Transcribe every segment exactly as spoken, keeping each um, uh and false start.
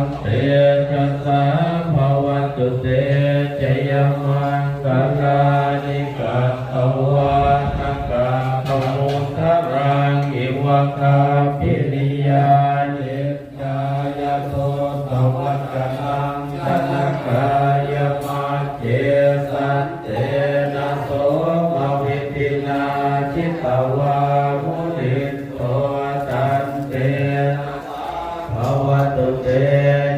Taṃtejasā bhavatu te jayamaṅgalāni. Katvāna kaṭṭhamudaraṃ iva gabbhinīyā, ciñcāya duṭṭhavacanaṃ janakāyamajjhe, santena somavidhinā jitavā munindo, taṃtejasā bhavatu te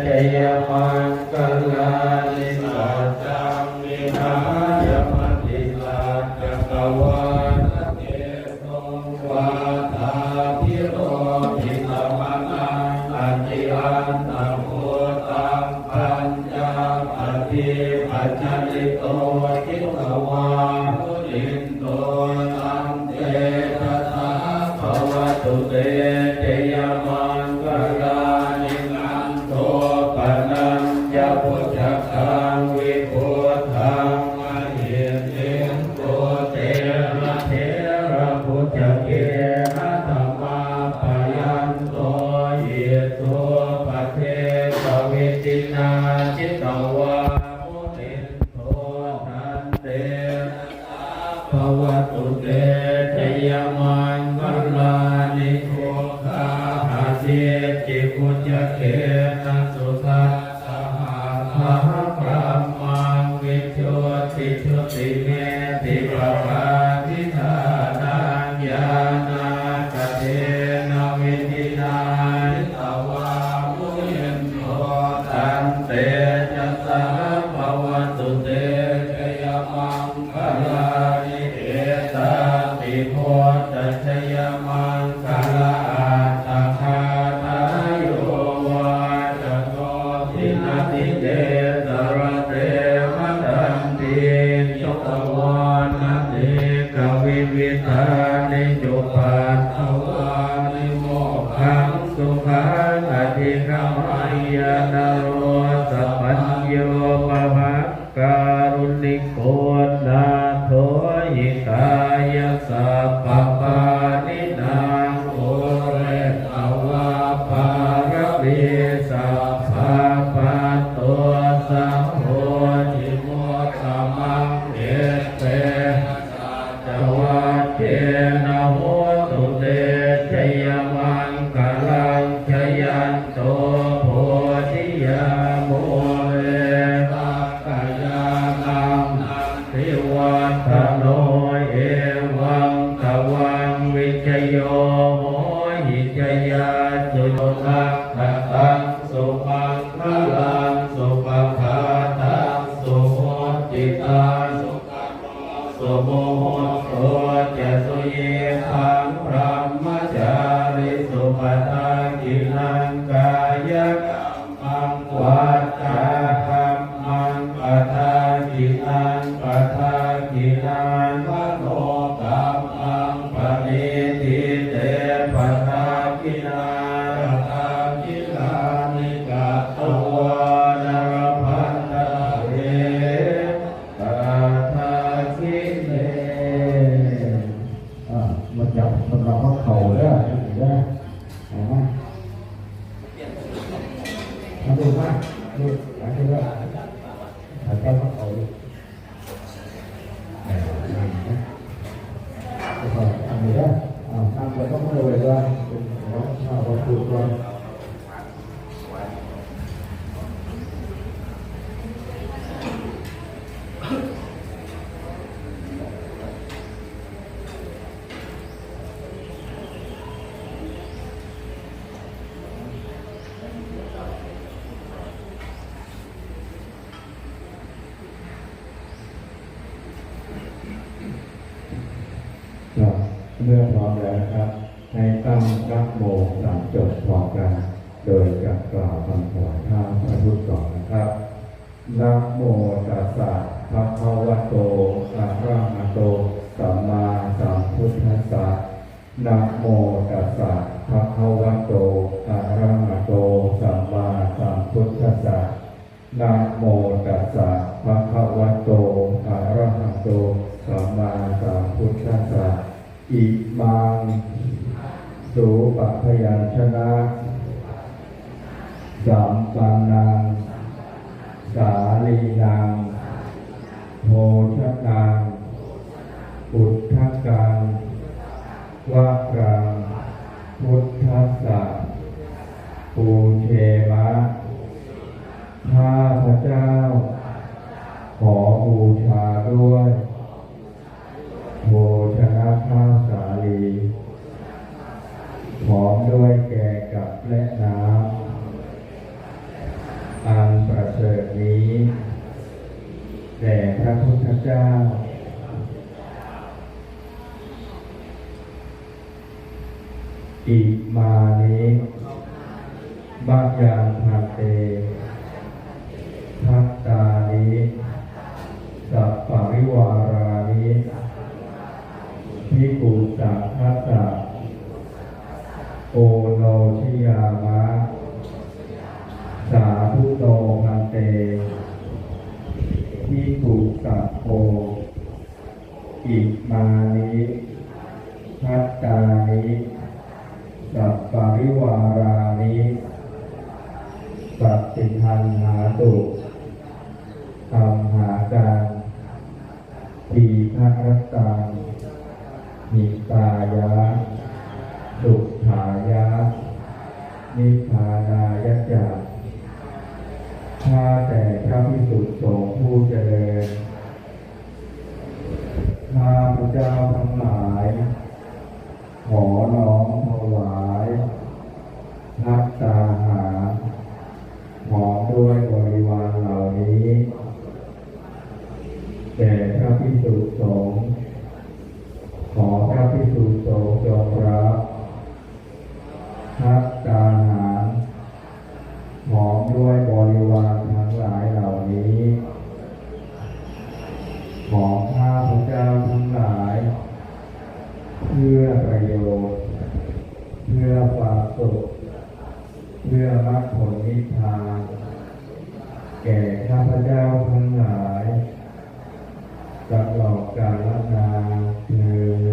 jayamaṅgalāni. Saccaṃ vihāya matisaccakavādaketuṃ, vādābhiropitamanaṃ atiandhabhūtaṃ, paññāpadīpajalito jitavā munindo, taṃtejasā bhavatu te jayamaṅgalāni. Nandopanandabhujagaṃ vibudhaṃ mahiddhiṃ, puttena therabhujagena damāpayanto, iddhūpadesavidhinā jitavā munindo, taṃtejasā bhavatu te jayamaṅgalāni. Duggāhadiṭṭhibhujagena sudaṭṭhahatthaṃ, brahmaṃ visuddhijutimiddhibakābhidhānaṃ, ñāṇāgadena vidhinā jitavā munindo, taṃtejasā bhavatu te jayamaṅ galāni. Etāpi buddhajayamaṅgalaaṭṭhagāthā, yo vācano dinadine sarate matandī, hitvānanekavividhāni cupaddavāni, mokkhaṃ sukhaṃ adhigameyya naro sapañño. Mahā kāruṇiko nātho hitāya sabbapāṇinaṃ, pūretvā pāramī sabbā patto sambodhimuttamaṃ, etena saccavajjena hotu te jayamaṅgalaṃ. Jayanto bodhiyā mūle sakyānaṃ nandivaḍḍhano, evaṃ tvaṃ vijayo hohi jayassu sunakkhattaṃ sumaṅgalaṃ, supabhātaṃ suhuṭṭhitaṃ, sukhaṇo sumuhutto ca suyiṭṭhaṃ brahmacārisu, padakkhiṇaṃ kāyakammaṃ vācākammaṃ padakkhiṇaṃ, padakkhiṇaṃ manokammaṃ paṇidhī te padakkhiṇā, padakkhiṇāni katvāna labhantatthe padakkhiṇe. อ่ะ มาจับสำหรับพระเขาเด้อ เด้อ เอามา เอาดูมา ดู หาดูเด้อ หาจับพระเขาดู เออ นั่งนะ แล้วก็ อันนี้เด้อ เอา นั่งแล้วก็มือไว้ก่อน เป็น เอา เอา เอา เอา ครับ เมื่อพร้อมแล้วนะครับ ให้ตั้งนะโมสามจบพร้อมกัน โดยจะกล่าวคำถวายข้าวพระพุทธก่อนนะครับ Namo tassa bhagavato arahato sammāsambuddhassa. Namo tassa bhagavato arahato sammāsambuddhassa. Namo tassa bhagavato arahato sammāsambuddhassa. Imaṃ sūpabyañjana sampannaṃ sālīnaṃ bhojanaṃ udakaṃ varaṃ buddhassa pūjema. ข้าพเจ้าขอบูชาด้วย โภชนะข้าวสาลี พร้อมด้วยแกงกับและน้ำ อันประเสริฐนี้ แด่พระพุทธเจ้า อิมานิ mayaṃ bhante bhattāni saparivārāni bhikkhusaṅghassa oṇojayāma. Sādhu no bhante bhikkhusaṅgho imāni bhattāni saparivārāni paṭiggaṇhātu amhākaṃ dīgharattaṃ hitāya sukhāya nibbānāya ca. ข้าแต่พระภิกษุสงฆ์ผู้เจริญ ข้าพเจ้าทั้งหลาย ขอน้อมถวายภัตตาหาร พร้อมด้วยบริวารเหล่านี้ แด่พระภิกษุสงฆ์ ขอพระภิกษุสงฆ์จงรับ ภัตตาหาร พร้อมด้วยบริวารทั้งหลายเหล่านี้ ของข้าพเจ้าทั้งหลาย เพื่อประโยชน์ เพื่อความสุข เพื่อมรรคผลนิพพาน แก่ข้าพเจ้าทั้งหลาย ตลอดกาลนานเทอญ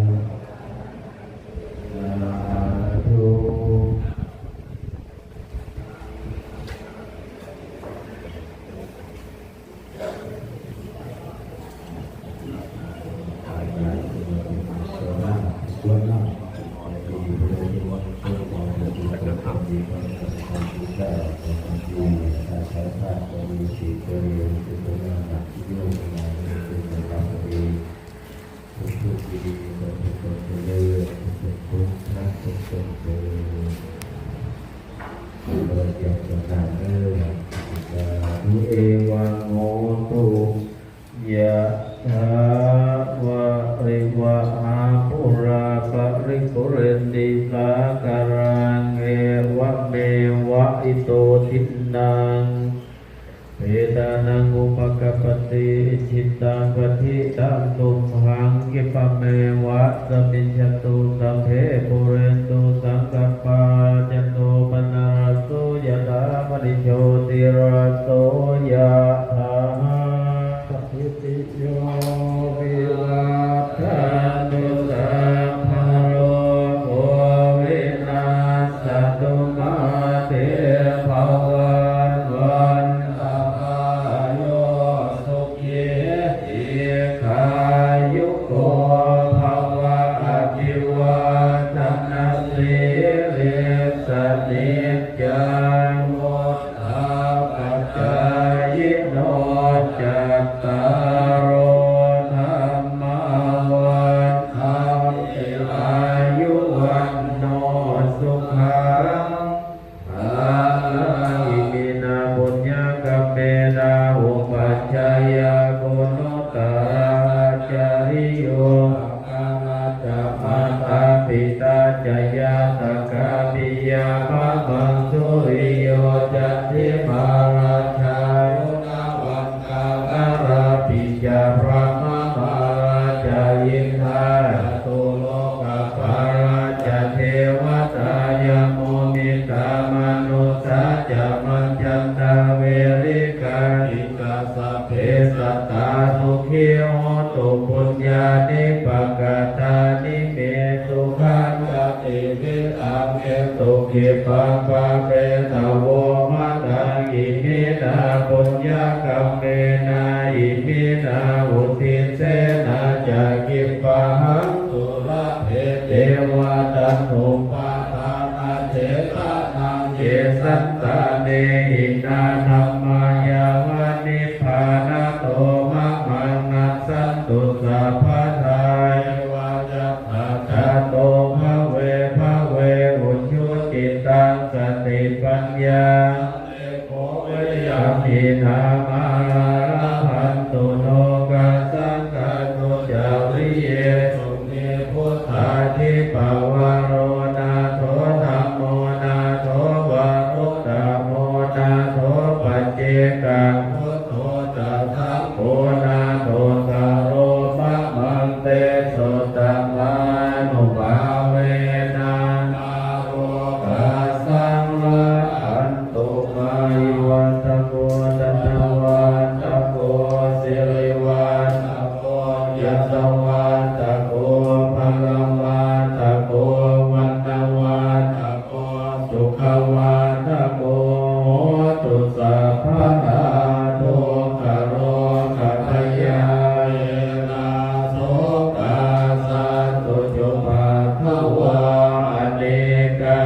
สาธุ Sādhu. Evaṃ hotu. Yathā vārivahā pūrā paripūrenti sāgaraṃ, evameva ito dinnaṃ petānaṃ upakappati. Icchitaṃ patthitaṃ tumhaṃ khippameva samijjhatu, sabbe pūrentu saṅkappā, cando paṇṇaraso yathā, maṇi jotiraso yathā. Sabbītiyo vivajjantu, sabbarogo vinassatu, mā te bhavatvan tarāyo, sukhī dīghāyuko bhava. Abhivādanasīlissa niccaṃ vuḍḍhāpacāyino, cattāro dhammā vaḍḍhanti, āyu vaṇṇo sukhaṃ balaṃ. Iminā puññakammena upajjhāyā guṇuttarā ācariyūpakārā ca mātā pitā ca ñātakā piyā mamaṃ, suriyo candimā rājā guṇavan tā narāpi ca, brahmamārā ca indā catulokapālā ca devatā, yamo mittā manussā ca majjhattā verikāpi ca, sabbe sattā sukhī hontu, puññāni pakatāni me, sukhañca tividhaṃ dentu, khippaṃ pāpetha vo mata Sāne hinā dhammā yāva nibbānato mamaṃ nassantu sabbadā. Yeva yattha jāto bhave bhave ujucittaṃ satipaññā, sallekho viriyamhinā mārā labhantu nokāsaṃ kātuñca viriyesu me. Buddhādhipavaro nātho dhammo nātho varuttamo nātho paccekabuddho ca saṅgho nāthottaro mamaṃ tesottamānubhāvena mārokāsaṃ labhantu mā. Yāvattha ko dhanavattha ko sirivattha ko yasavattha ko balavattha ko vaṇṇavattha ko sukhavattha ko hotu sabbadā. Dukkharogabhayā verā sokā sattu cupaddavā anekā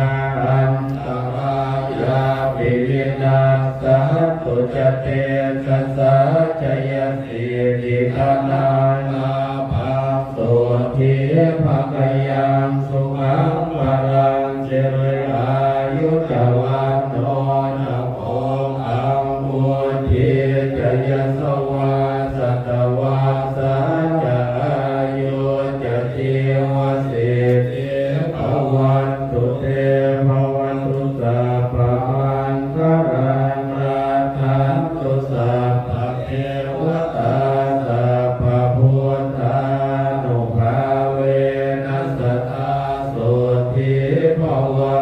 antarāyāpi vinassantu ca tejasā. Jayasiddhi dhanaṃ lābhaṃ sotthi bhāgyaṃ sukhaṃ balaṃ siri āyu ca vaṇṇo ca bhogaṃ vuḍḍhī ca yasavā satavassā ca āyū ca jīvasiddhī bhavantu te. Bhavatu sabbamaṅgalaṃ rakkhantu sabbadevatā sabbabuddhānubhāvena sadā sotthī bhava